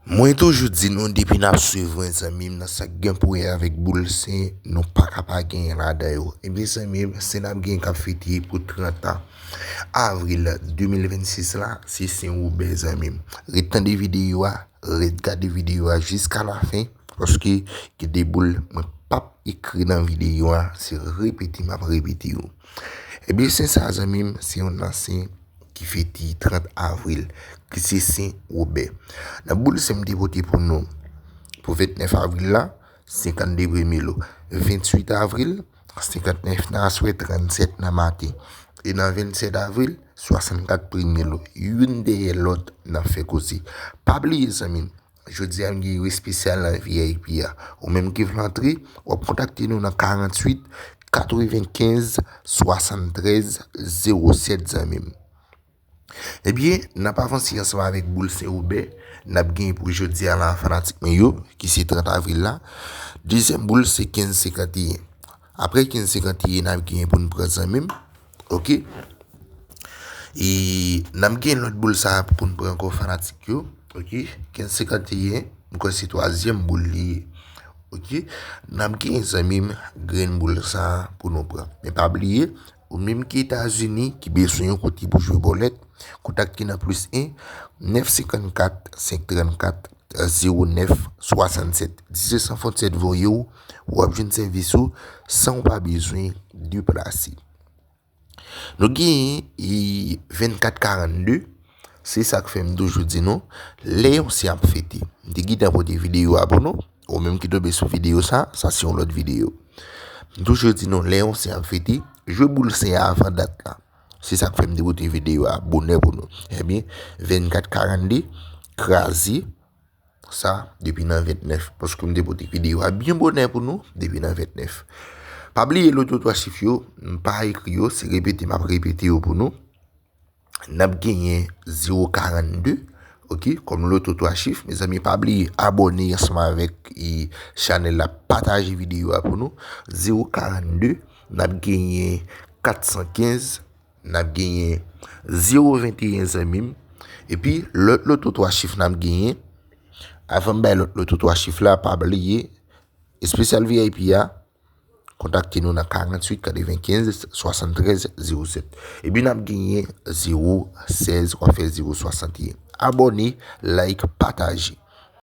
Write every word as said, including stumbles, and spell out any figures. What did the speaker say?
Mwen toujou di nou, depi n ap swiv mwen, zanmi m, nan sa k gen pou wè avèk boul, se nou pa ka pa genyen ladan yo. Ebyen, zanmi m, se n ap genyen k ap fete pou trant avril de mil vennsis la, se Sen Wobè, zanmi m. Ret tande videyo a, ret gade videyo a jiska lafen, paske gen de boul mwen p ap ekri nan videyo a, se repete m ap repete yo. Ebyen, sen sa, zanmi m, se youn nan sen ki fete trant avril, ki se Sen Wobè. Nan boul sen m te pote pou nou pou vennèf avril la, senkannde premye lo. Venntuit avril, senkantnèf nan aswè, trannsèt nan maten. E nan venntsèt avril, swasannkat premye lo. Youn dèyè lòt, n ap fè koze. Pa bliye, zanmi m, jodi a, m gen yon espesyal nan V I P a. Ou menm ki vle antre, w ap kontakte nou nan karanntuit, katrevenkenz, swasanntrèz, zewo sèt, zanmi m. Ebyen, n ap avanse ansanm avèk boul Sen Wobè, n ap genyen pou jodi a la, fanatik mwen yo, ki se trant avril la. Dezyèm boul, se kenz senkanteyen. Apre kenz senkanteyen, n ap genyen pou n pran, zanmi m. Oke? E n ap gen lòt boul sa a pou n pran ankò, fanatik yo. Oke? Kenz senkanteyen, m kwè se twazyèm boul li ye. Oke? N ap gen, zanmi m, grenn boul sa a pou nou pran. Men pa bliye, ou menm ki Etazini, ki bezwen yon kote pou jwe bòlèt, kontakte nan plis en, nèf senkannkat, senk trannkat, zewo nèf swasannsèt. Dizèt san fwontyè voye w, w ap jwenn sèvis ou san w pa bezwen deplase. Nou genyen, e, vennkat karannde, se sa k fè m toujou di nou, lè yon sen ap fete. M te gentan pote videyo a pou nou, ou menm ki tonbe sou videyo sa, sa se yon lòt videyo. M toujou di nou, lè yon sen ap fete, jwe boul sen avan dat la. Se sa k fè m te pote videyo a bonè pou nou. Ebyen, vennkat karannde, kraze, sa depi nan vennèf, paske m te pote videyo a byen bonè pou nou depi nan vennèf. Pa bliye loto twa chif yo, m pa ekri yo, se repete m ap repete yo pou nou. N ap genyen zewo karannde, oke, kòm loto twa chif. Mezanmi, pa bliye abòne ansanm avèk, e, chanèl la, pataje videyo a pou nou. Zewo karannde, n ap genyen katsankenz, n ap genyen zewo venteyen, zanmi m. Epi, lòt loto twa chif n ap genyen, avan m bay lòt loto twa chif la, pa bliye, espesyal V I P a, kontakte nou nan karanntuit, katrevenkenz, swasanntrèz, zewo sèt. Epi n ap genyen zewo sèz, w ap fè zewo swasanteyen. Abòne, like, pataje.